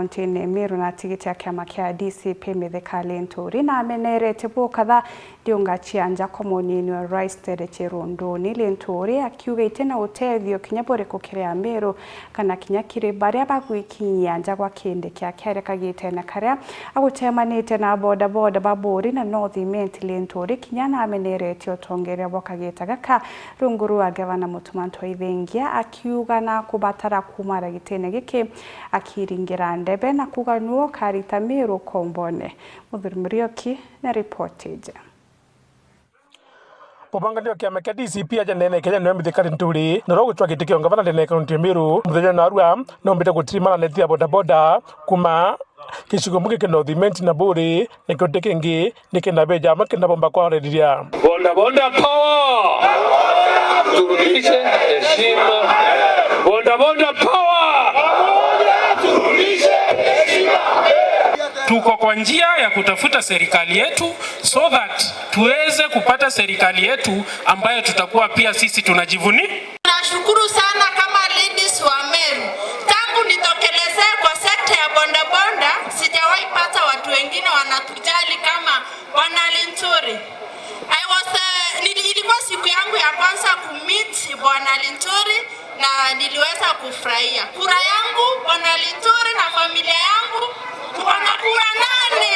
Kaunti-ini Meru na tigiti ya kiama kia DCP Mithika Linturi na amenerete bukatha ndiunga chianja kwa munini wa rais Tere Cherunduni. Linturi akiuga itina utethio kinya buriku kiria Meru kana kinya kiri baria bagwikinyia nja gwa kindi kia kere kagite na karia agutemanite na boda boda baburi na North Imenti. Linturi kinya na amenerete utongeria bwa kagita gaka rungu rwa gavana Mutuma Ntwaithengia, akiuga na kubatara kumara gitene giki akiringira ndebe na kuga nuo karita Meru kombone. Muthuri Murioki na ripoti ije. Mubangalio kiama kia DCP aja nene Kenya niwe Mithika Linturi na roguchwa giti kia ngavana ndene kaunti ya Meru muthenya na arua no mbite gutirimana neti ya bodaboda kuma gicigo mbunge kia North Imenti na Buri na kionde kingi ni kina beja makina bomba kwarĩrĩria. Boda boda power! Turudishe heshima. Boda boda power! Tuko kwa njia ya kutafuta serikali yetu so that tuweze kupata serikali yetu ambayo tutakuwa pia sisi tunajivunia. Nashukuru sana kama ladies wa Meru. Tangu nitokelezee kwa sekta ya bodaboda, sijawahi pata watu wengine wanatujali kama Bwana Linturi. Ilikuwa siku yangu ya kwanza kumeet Bwana Linturi na niliweza kufurahia. Kura yangu Bwana Linturi na familia yangu tuko na kura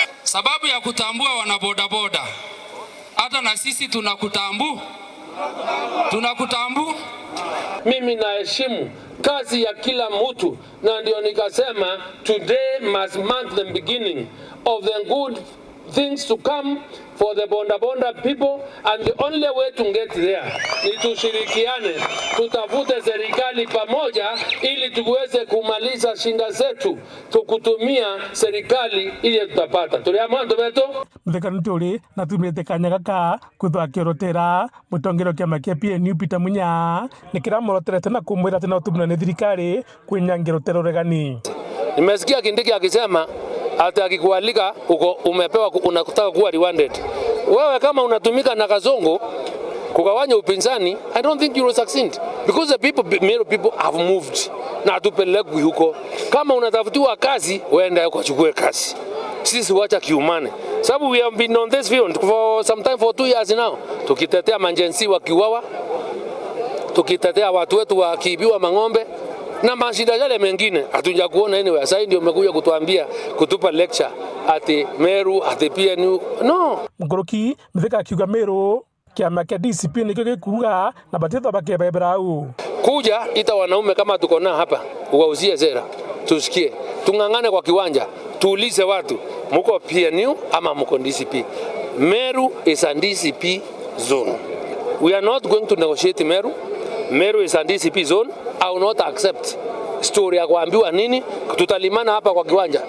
8. Sababu ya kutambua wanabodaboda, hata na sisi tunakutambu, tunakutambu. Mimi naheshimu kazi ya kila mtu, na ndio nikasema today must mark the beginning of the good things to come for the boda boda people, and the only way to get there ni tushirikiane, tutafute serikali pamoja ili tuweze kumaliza shinda zetu tukutumia serikali ili tutapata. Tuliamua ndobeto. Mithika Linturi na tumite kanya gaka kwithwa akĩorotera mũtongoria wa kĩama kĩa PNU Peter Munya nĩkĩramũroterete na kũmwĩra atĩ no tumuna nĩ thirikari kwĩnyangira ũtero ũregani. Nimesikia Kindiki akisema ati akikualika uko umepewa unataka kuwa rewarded. Wewe kama unatumika na Kasongo kugawanya upinzani, I don't think you will succeed because the people, Meru people have moved na tupelekwi huko. Kama unatafutiwa kazi, wewe ukachukue kazi. Sisi wacha kiumane, sababu we have been on this field for some time, for 2 years now, tukitetea ma-Gen Z wakiuawa, tukitetea watu wetu wakiibiwa mang'ombe na mashida yale mengine hatuja kuona anyway. Sasa ndio umekuja kutuambia, kutupa lecture ati Meru, ati PNU. No. Mũkũrũki Mithika akiuga Meru kĩama kĩa DCP nĩkĩo gĩkuga na batithwa bakebebera au. Kuja ita wanaume kama tuko na hapa, uwauzie sera, tusikie, tung'ang'ane kwa kiwanja, tuulize watu muko PNU ama muko DCP. Meru is a DCP zone. We are not going to negotiate Meru. Meru is a DCP zone. I will not accept story ya kuambiwa nini, tutalimana hapa kwa kiwanja.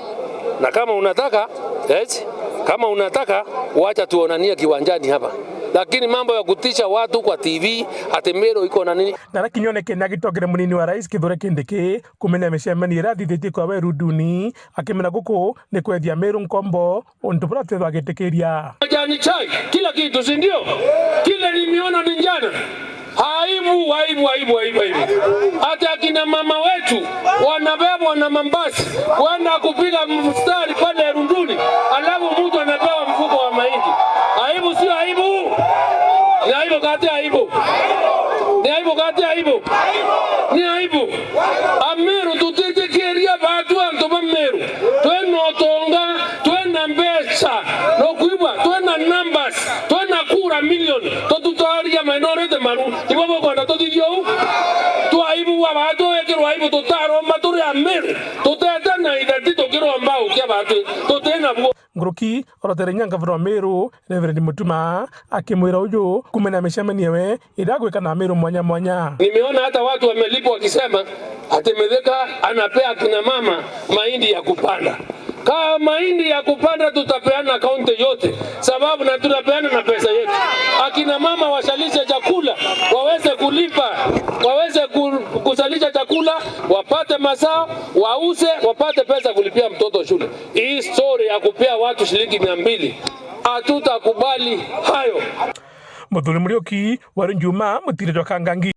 Na kama unataka, yes, kama unataka wacha tuonanie kiwanjani hapa. Lakini mambo ya kutisha watu kwa TV ati Meru iko na nini? Na kinyone na gitongere munini wa rais Kithure Kindiki kumenya micemanio ĩrĩa athithĩtie kwa Weru Nduni akimena guku ni kwendia Meru nkombo undu buria twethwa agĩtĩkĩria. Majani chai kila kitu, si ndio? Kile nimeona ni njana. Aibu, aibu, aibu, aibu, aibu. Hata akina mama wetu wanabebwa na mabasi kwenda kupiga mstari pale Runduni, alafu mtu anapewa mfuko wa mahindi. Aibu sio aibu? Ni aibu kati aibu. Ni aibu kati aibu. Ni aibu. Ameru tutitekeria watu anto ba Meru. Twena otonga, twena mbesa, no kuibwa, twena numbers, twena kura million. Totutaria minority maru. Ibo boko tothithio u. Twaibu wa watu wekirwa aibu tutaromba turi Ameru. Tutete na itheti tukirwa mbao kia watu. Tutena buo. Nguruki orotere nyangavana wa Meru Reverend Mutuma akimwira uyu kumena micemanio we ĩrĩa gwĩka na Meru mwanya mwanya. Nimeona hata watu wamelipwa wakisema ati Mithika anapea kina mama mahindi ya kupanda. Kama mahindi ya kupanda tutapeana kaunti yote, sababu na tunapeana na pesa yetu. Akina mama wasalishe chakula, waweze kulipa, waweze kusalisha chakula, wapate mazao, wauze, wapate pesa kulipia mtoto shule. Hii story ya kupea watu shilingi 200 hatutakubali hayo. Muthuri Muriuki Waru Njuma Mutire Kangangi.